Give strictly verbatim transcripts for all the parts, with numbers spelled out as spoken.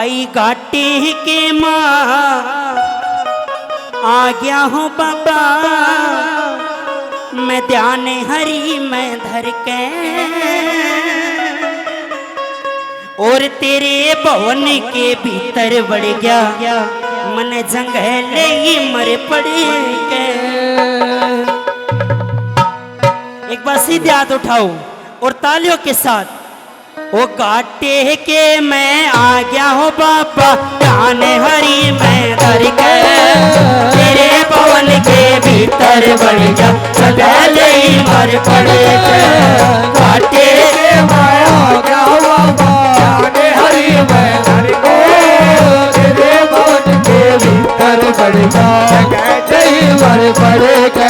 आई घाटी के माँ आ गया हूँ बाबा, मैं ध्यान हरी में धर के, और तेरे भवन के भीतर बढ़ गया, मन जंगल ही मर पड़ के। एक बार सीधे हाथ उठाओ और तालियों के साथ। ओ घाटे के मैं आ गया हूँ बाबा, ध्यान हरी में धर के, तेरे भवन के भीतर बढ़ गया, सदा ले मर पड़ के। घाटे के मैं आ गया हूँ बाबा, ध्यान हरी में धर के, तेरे भवन के भीतर बढ़ गया, सदा ले मर पड़ के।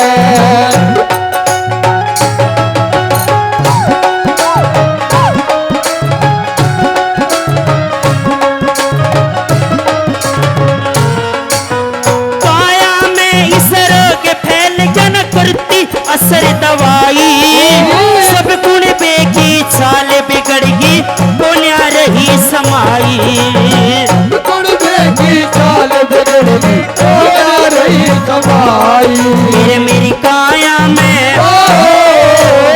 काया में इस रोग फैल गया न करती असर दवाई, सब कुण बेगी चाल बिगड़ गई, कोन्या रही समाई। कुण बेगी चाल बिगड़ गई, कोन्या रही समाई। मेरे, मेरी काया में, ओ,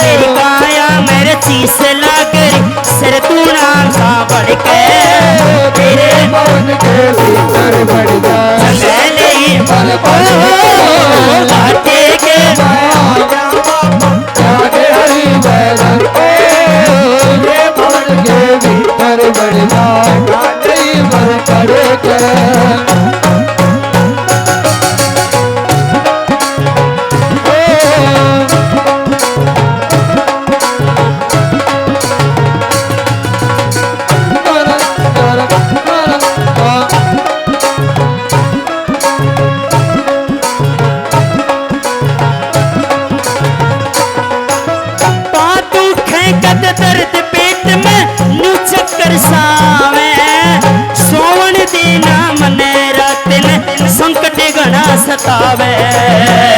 मेरी काया में रची से लाग रही, सिर तू ना सा बढ़ के, तेरे मन के भीतर बढ़ जा। जंगल ही मर पड़ के, घाटे के आगे हरी बैरन, तेरे मन के भीतर बढ़ जा। घाटे ही मर पड़ के। पा दुख है कद दर्द पेट में, नू चक्कर सावे, सोवण देना मने रात ने, संकट घणा सतावे।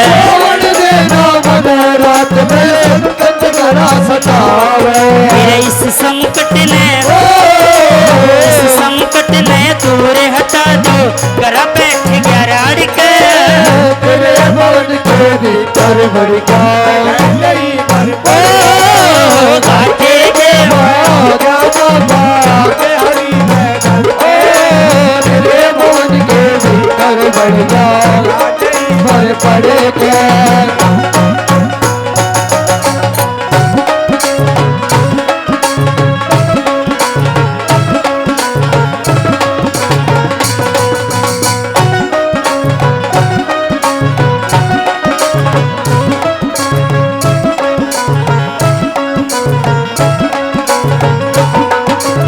सोवण देना मने रात में, संकट घणा सतावे। मेरे इस संकट ने, ओ, इस संकट ने दूर हटा दो, घर बैठ गया राड़ के। तेरे मन के भीतर बढ़ गया। ओ, घाटे के तेरे मन के भीतर बढ़ जा, मर पड़े के।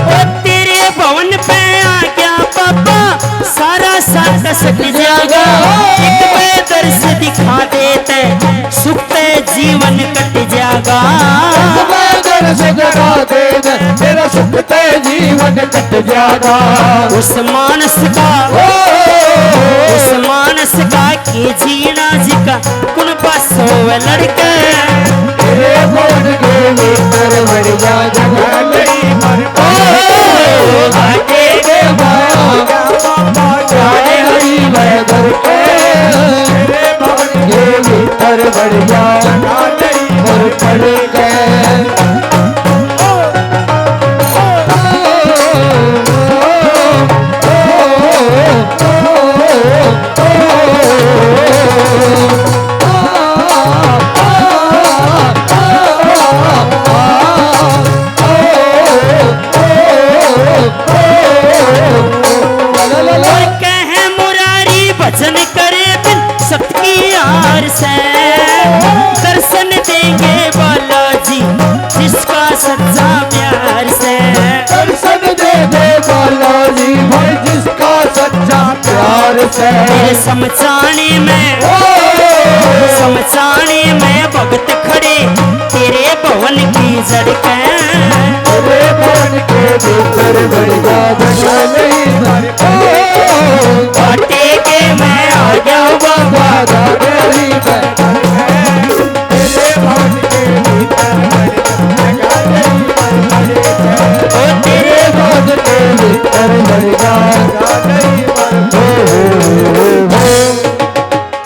ओ तेरे भवन पे आ गया बाबा, सारा संकट सट जागा। एक बार दर्श दिखा देते, सुख ते जीवन कट जागा। एक बार दर्श दिखा देते, तेरा सुख ते जीवन कट जागा। उस मानस का, ओ, उस मानस का के जीना जिका कुण पासो वे लड़के। तेरे मन के भीतर बढ़ जा, जगह नहीं मर ओ, घाटे के बाबा, जाने हरी मैं दर पे। तेरे मन के भीतर बढ़ जा, जगह नहीं मर पड़ के। कहे मुरारी भजन करे बिन सत की हार से, दर्शन देंगे बालाजी जिसका सच्चा प्यार से। दर्शन दे दे बालाजी भाई जिसका सच्चा प्यार से। तेरे समझाने में, ओ, समझाने में भगत खड़े, तेरे भवन की जड़ के। तेरे भवन के भीतर बढ़ जा, जगह नहीं मर ओ, घाटे के मैं आ गया बाबा, दादा री मैं। तेरे भवन के भीतर बढ़ जा, जगह नहीं मर ओ, तेरे भवन के भीतर बढ़ जा, गई।